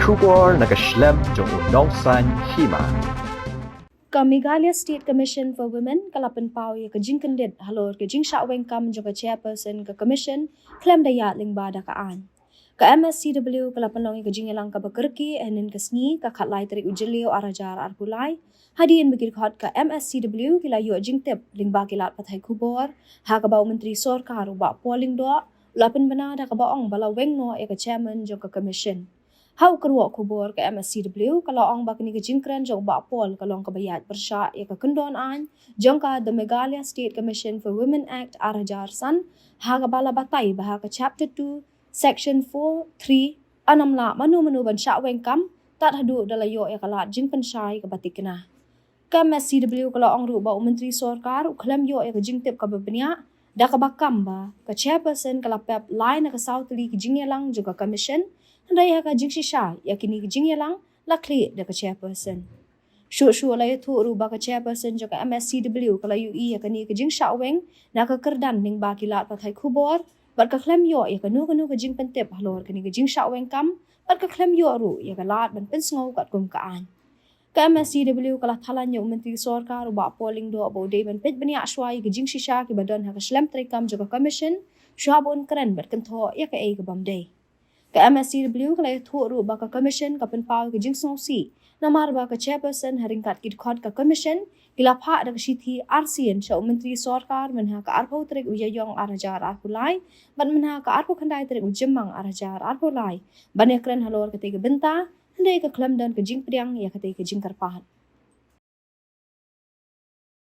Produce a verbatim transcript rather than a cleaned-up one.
Khubor na ka shlem jong u nongsan hima. Ka Meghalaya State Commission for Women ka la pynpaw ïa ka jingkyndit halor ka jingshah weng kam jong ka chairperson ka commission khlem da ïaid lyngba da ka aiñ. Ka M S C W ka la pynlong ïa ka jingïalang kaba kyrkieh hynnin ka sngi, ka khatlai tarik u Jylliew arhajar arphew lai, hadien ba ki dkhot ka M S C W ki la ïoh jingtip lyngba ki lad pathai khubor, ha kaba u Myntri Sorkar u Bah Paul Lyngdoh u la pynbna da kaba ong ba la weng noh ïa ka chairman jong ka commission. Ha u kyrwoh khubor, ka M S C W ka la ong ba kane ka jingkren jong u Bah Paul ka long kaba ïaid pyrshah ïa ka kyndon aiñ jong ka The Meghalaya State Commission for Women Act arhajar san, ha kaba la batai ba ha ka Chapter two, Section four three, ym lah mano mano ban shah weng kam tad haduh da la ïoh ïa ka lad jingpynshai kaba thikna. Ka M S C W ka la ong ruh ba u Myntri Sorkar u khlem ïoh ïa ka jingtip kaba bniah, da kaba kam ba ka chairperson ka la pep lai na ka saw tylli ki jingïalang jong ka commission, hynrei ha ka jingshisha ïa kine ki jingïalang la khlieh da ka chairperson. Shuh shuh la ïathuh ruh ba ka chairperson jong ka M S C W ka la ïohi ïa kane ka jingshah weng na ka kyrdan lyngba ki lad pathai khubor, bad ka khlem ïoh ïa kano kano ka jingpyntip halor kane ka jingshah weng kam, bad ka khlem ïoh ruh ïa ka lad ban pynsngew katkum ka aiñ. Ka M S C W ka la thalan ïa u Myntri Sorkar u Bah Paul Lyngdoh ba u dei ban peit bniah shuwa ïa ki jingshisha kiba don ha ka shlem treikam jong ka commission, shuwa ba un kren bad kynthoh ïa kaei ka bym dei. Ka M S C W ka la ïathuh ruh ba ka commission ka pynpaw ïa ka jingsngewsih namar ba ka chairperson ha ryngkat ki dkhot ka commission ki la phah da ka shithi arsien sha u Myntri Sorkar mynha ka arphew tarik u Ïaïong arhajar arphew lai, bad mynha ka arphew khyndai tarik u Jymmang arhajar arphew lai, ban ïakren halor katei ka bynta, hynrei ka khlem don ka jingpdiang ïa katei ka jingkyrpad.